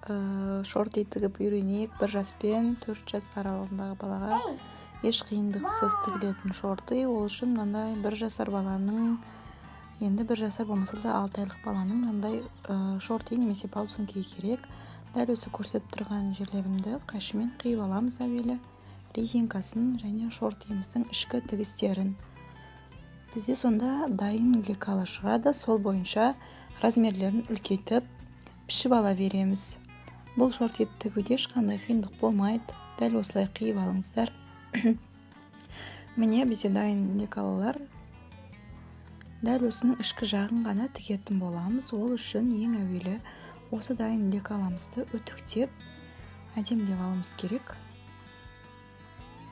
Шорты тігіп үйренейік. 1 жас пен 4 жас аралығындағы балаға еш қиындықсыз тігілетін шорты. Ол үшін мынандай 1 жасар баланың, енді 1 жасар болмаса да 6 айлық баланың мынандай шорты немесе ползунки керек. Дәл осы көрсетіп тұрған жерлерімді қайшымен қиып аламыз әуелі. Резинкасын және шортимыздың ішкі тігістерін. Бізде сонда дайын лекалы шығады, сол бойынша размерлерін үлкейтіп пішіп ала береміз. Бұл шортиді тігуде ешқандай қиындық болмайды. Дәл осылай қиып алыңыздар. Міне бізде дайын лекалалар. Дәл осының ішкі жағын ғана тігетін боламыз. Ол үшін ең әуелі осы дайын лекаламызды үтіктеп әдемілеп алуымыз керек.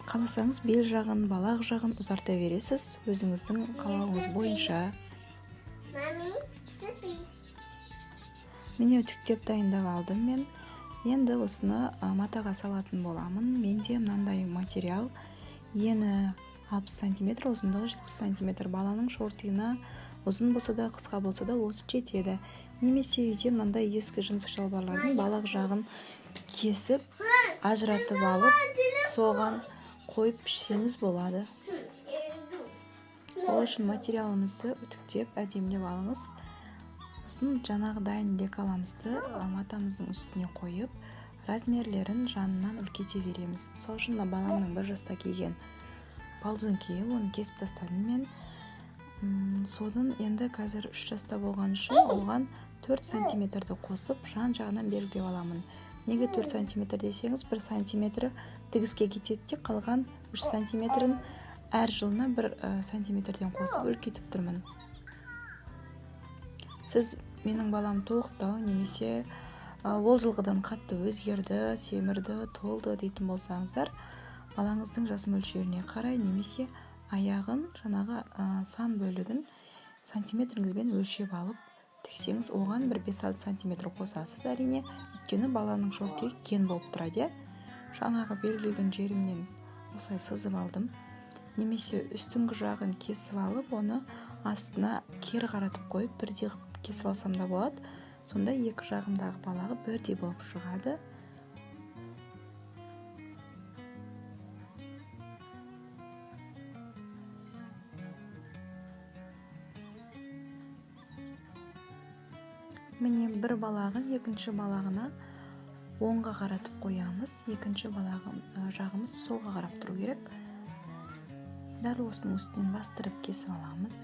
Қаласаңыз бел жағын, балақ жағын ұзарта бересіз, өзіңіздің қалауыңыз бойынша. Міне үтіктеп дайындап алдым мен. Енді осыны матаға салатын боламын. Менде мынандай материал, ені 60 сантиметр, ұзындығы 70 сантиметр. Баланың шортиына ұзын болса да, қысқа болса да осы жетеді. Немесе үйде мынандай ескі жынсы шалбарлардың балақ жағын кесіп, ажыратып алып, соған қойып пішсеңіз болады. Ол үшін материалымызды үтіктеп әдемілеп алыңыз. Сосын жаңағы дайын лекаламызды матамыздың үстіне қойып, размерлерін жанынан үлкейте береміз. Мысалы үшін мына баламның 1 жаста киген ползунки, оны кесіп тастадым мен. Содан енді қазір 3 жаста болған үшін оған 4 сантиметрді қосып жан жағынан белгілеп аламын. Неге 4 сантиметр десеңіз, 1 сантиметрі тігіске кетеді де, қалған 3 сантиметрін әр жылына 1 сантиметрден қосып үлкейтіп тұрмын. Сіз менің балам толықтау немесе ол жылғыдан қатты өзгерді, семірді, толды дейтін болсаңыздар, балаңыздың жас мөлшеріне қарай немесе аяғын жаңағы сан бөлігін сантиметріңізбен өлшеп алып тіксеңіз, оған бір 5-6 сантиметр қосасыз әрине, өйткені баланың шорты кең болып тұрады, иә. Жаңағы белгілеген жерімнен осылай сызып алдым. Немесе үстіңгі жағын кесіп алып, оны астына кері қаратып қойып, бірдей қылып кесіп алсам да болады. Сонда екі жағымдағы балағы бірдей болып шығады. Міне бір балағын екінші балағына оңға қаратып қоямыз, екінші балағын, жағымыз солға қарап тұру керек. Дәл осының үстінен бастырып кесіп аламыз.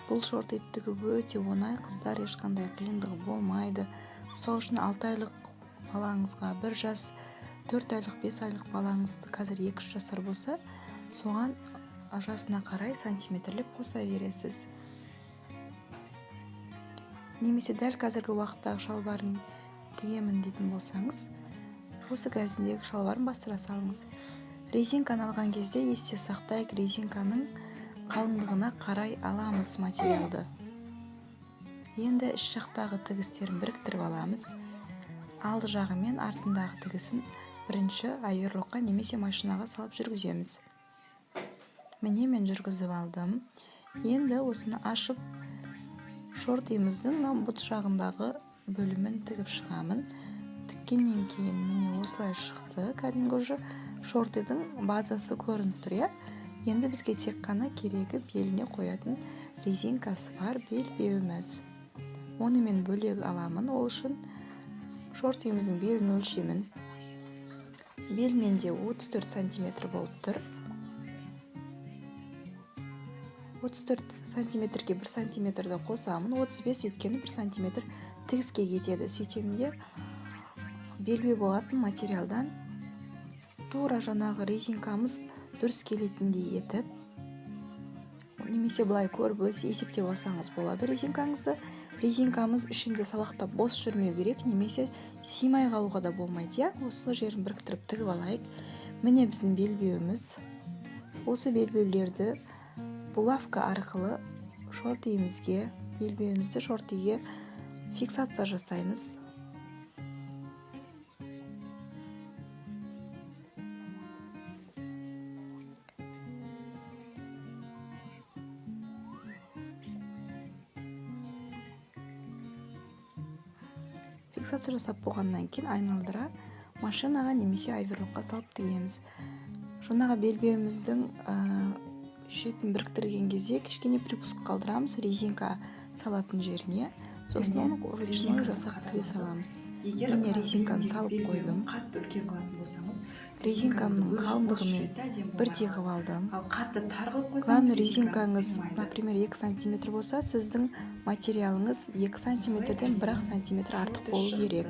Бұл шорты тігу өте оңай, қыздар, ешқандай қиындығы болмайды. Сол үшін 6 айлық балаңызға, 1 жас, 4 айлық, 5 айлық балаңызды қазір 2-3 жасар болса, соған жасына қарай сантиметрлеп қоса бересіз. Немесе дәл қазіргі уақыттағы шалбарын тігемін дейтін болсаңыз, осы қазіндегі шалбарын бастыра салыңыз. Резинканы алған кезде есте сақтайық, резинканың қалыңдығына қарай аламыз материалды. Енді іш жақтағы тігістерін біріктіріп аламыз. Алды жағы мен артындағы тігісін бірінші оверлокқа немесе машинаға салып жүргіземіз. Міне мен жүргізіп алдым. Енді осыны ашып шортимыздың мына бұт жағындағы бөлімін тігіп шығамын. Тіккеннен кейін міне осылай шықты. Кәдімгі уже шортидің базасы көрініп тұр, иә. Енді бізге тек қана керегі беліне қоятын резинкасы бар белбеуіміз. Оны мен бөлек аламын. Ол үшін шортимыздың белін өлшеймін. Бел менде 34 сантиметр болып тұр. 34 сантиметрге 1 сантиметрді қосамын, 35, өйткені 1 сантиметр тігіске кетеді. Сөйтемін де белбеу болатын материалдан тура жаңағы резинкамыз дұрыс келетіндей етіп, немесе былай көріп өз есептеп алсаңыз болады резинкаңызды. Резинкамыз ішінде салақтап бос жүрмеу керек, немесе сыймай қалуға да болмайды, иә. Осы жерін біріктіріп тігіп алайық. Міне біздің белбеуіміз. Осы белбеулерді булавка арқылы шортиімізге, белбеуімізді шортиге фиксация жасаймыз. Фиксация жасап болғаннан кейін айналдыра машинаға немесе оверлокқа салып тігеміз. Жаңағы белбеуіміздің шетін біріктірген кезде кішкене припуск қалдырамыз резинка салатын жеріне, сосын Және оны вручную резинкасын жасап тіге қадамадық. саламыз. Егер Міне, мына резинканы беліндегі салып белбеуін қойдым. қатты үлкен қылатын болсаңыз, Резинкамның резинкаңыз қалыңдығымен жүреді, әдемі болмай бірдей қалады. қылып алдым. Ал қатты тар қылып қойсаңыз, Главное, резинкаңыз резинкаңыз, сыймайды. например, 2 сантиметр болса, сіздің материалыңыз 2 сантиметрден 1 сантиметр артық болу керек.